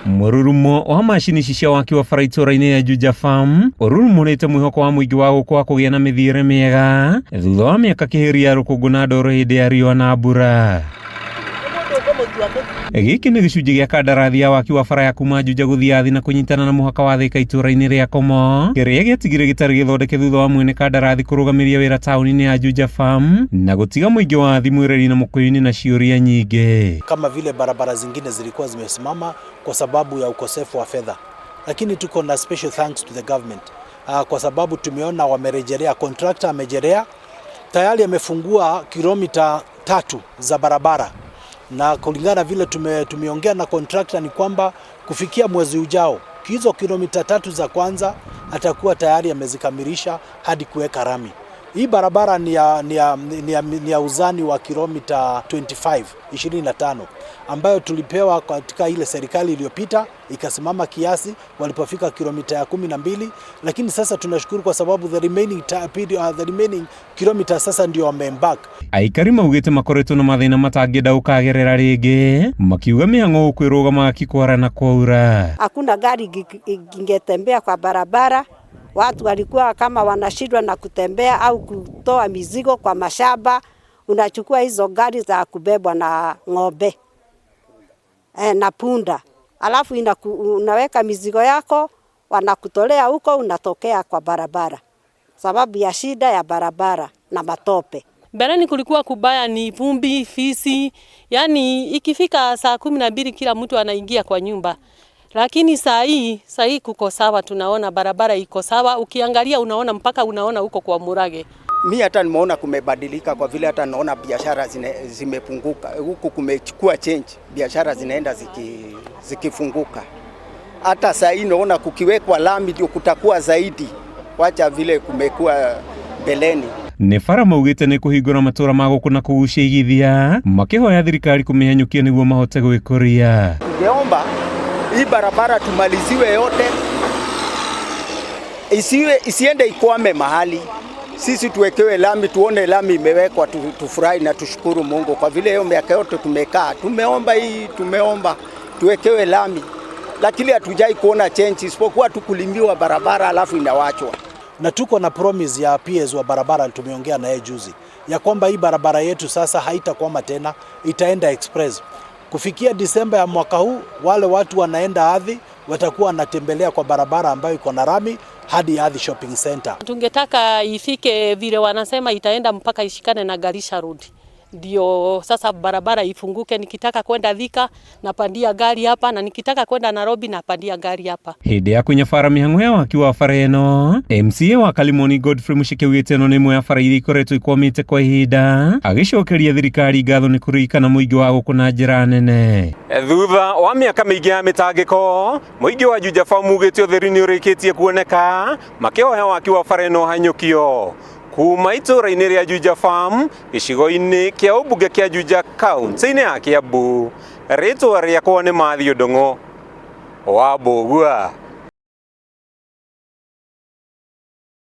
Mũrurumo wa macini ici cia waki wa bara itũra-inĩ ya Juja Farm ũrurumũrĩte mwĩhoko wa mũingĩ wa gũkũ wa kũgĩa na mĩthiĩre mĩega thutha wa mĩaka kĩhĩri ya rũkũngũ na ndoro hĩndĩ ya riũa na mbura. Gĩkĩ nĩ gĩcunjĩ gĩa kandarathi ya waki wa bara ya kuma Juja gũthiĩ Athi na kũnyitana na mũhaka wa Thĩka itũra-inĩ rĩa Komo, kĩrĩa gĩatigire gĩtarĩ gĩthondeke thutha wa mwene kandarathi kũrũgamĩria wĩra taũni-inĩ ya Juja Farm na gũtiga mũingĩ wa Athi Mwĩreri na Mũkũyũ-inĩ na ciũria nyingĩ. Kama vile barabara zingine zilikuwa zimesimama kwa sababu ya ukosefu wa fedha, lakini tuko na special thanks to the government kwa sababu tumeona wamerejelea, contractor amejelea tayari, amefungua kilomita 3 za barabara, na kulingana vile tumeongea na contractor ni kwamba kufikia mwezi ujao hizo kilomita 3 za kwanza atakuwa tayari amezikamilisha hadi kuweka rami. Hii barabara ni ya uzani wa kilomita 25, 25 ambayo tulipewa katika ile serikali iliyopita, ikasimama kiasi walipofika kilomita ya 12, lakini sasa tunashukuru kwa sababu the remaining kilomita sasa ndio wameembark. Aikari maugĩte makoretwo na mathĩna matangĩenda gũkagerera rĩngĩ, makiuga mĩhang'o gũkũ ĩrũgamaga kikwara na kwaura. Hakuna gari ingetembea kwa barabara. Watu walikuwa kama wanashindwa na kutembea au kutoa mizigo kwa mashamba. Unachukua hizo gari za kubebwa na ng'ombe na punda, alafu unaweka mizigo yako, wanakutolea huko, unatokea kwa barabara, sababu ya shida ya barabara na matope. Mbeleni kulikuwa kubaya, ni vumbi, fisi, yani ikifika saa 12 kila mtu anaingia kwa nyumba. Lakini saa hii kuko sawa, tunaona barabara iko sawa, ukiangalia unaona mpaka unaona huko kwa Murage. Mi hata nimeona kumebadilika kwa vile hata naona biashara zimepunguka huku, kumechukua change, biashara zinaenda zikifunguka. Hata saa hii naona kukiwekwa lami ndio kutakuwa zaidi, wacha vile kumekuwa mbeleni. Nĩ bara maugĩte nĩ kũhingũra matũra ma gũkũ na kũgucia igithia, makĩhoya thirikari kũmĩhanyũkia nĩguo mahote gwĩkũria. Tungeomba hii barabara tumaliziwe yote, isiwe isiende ikwame mahali. Sisi tuwekewe lami, tuone lami imewekwa, tufurahi na tushukuru Mungu kwa vile hiyo miaka yote tumekaa, tumeomba hii, tumeomba tuwekewe lami, lakini hatujai kuona change isipokuwa tu kulimiwa barabara alafu inawachwa. Na tuko na promise ya PS wa barabara, tumeongea na yeye juzi ya kwamba hii barabara yetu sasa haitakwama tena, itaenda express. Kufikia Disemba ya mwaka huu, wale watu wanaenda Athi watakuwa wanatembelea kwa barabara ambayo iko na rami hadi Athi Shopping Center. Tungetaka ifike vile wanasema itaenda mpaka ishikane na Garissa Road, ndio sasa barabara ifunguke. Nikitaka kwenda Thika napandia gari hapa, na nikitaka kwenda Nairobi napandia gari hapa. Hĩndĩ ya kũnyabara mĩhang'o ya waki wa bara ĩno, MCA wa Kalimoni Godfrey Musheke augĩte ĩno nĩ ĩmwe ya bara iria ikoretwo ikwamĩte kwa ihinda, agĩcokeria thirikari ngatho nĩ kũririkana mũingĩ wa gũkũ na njĩra nene. Thutha wa mĩaka mĩingĩ ya mĩtangĩko, mũingĩ wa Juja Farm ugĩte ũtheri nĩ ũrĩkĩtie kuoneka, makĩhoya waki wa bara ĩno ũhanyũkio. Kuma itũra-inĩ rĩa Juja Farm, gĩcigo-inĩ kĩa ũmbunge kĩa Juja, kaunti-inĩ ya Kiambu, rĩtwa rĩakwa nĩ Matthew Ndung'u wa Mbũgua.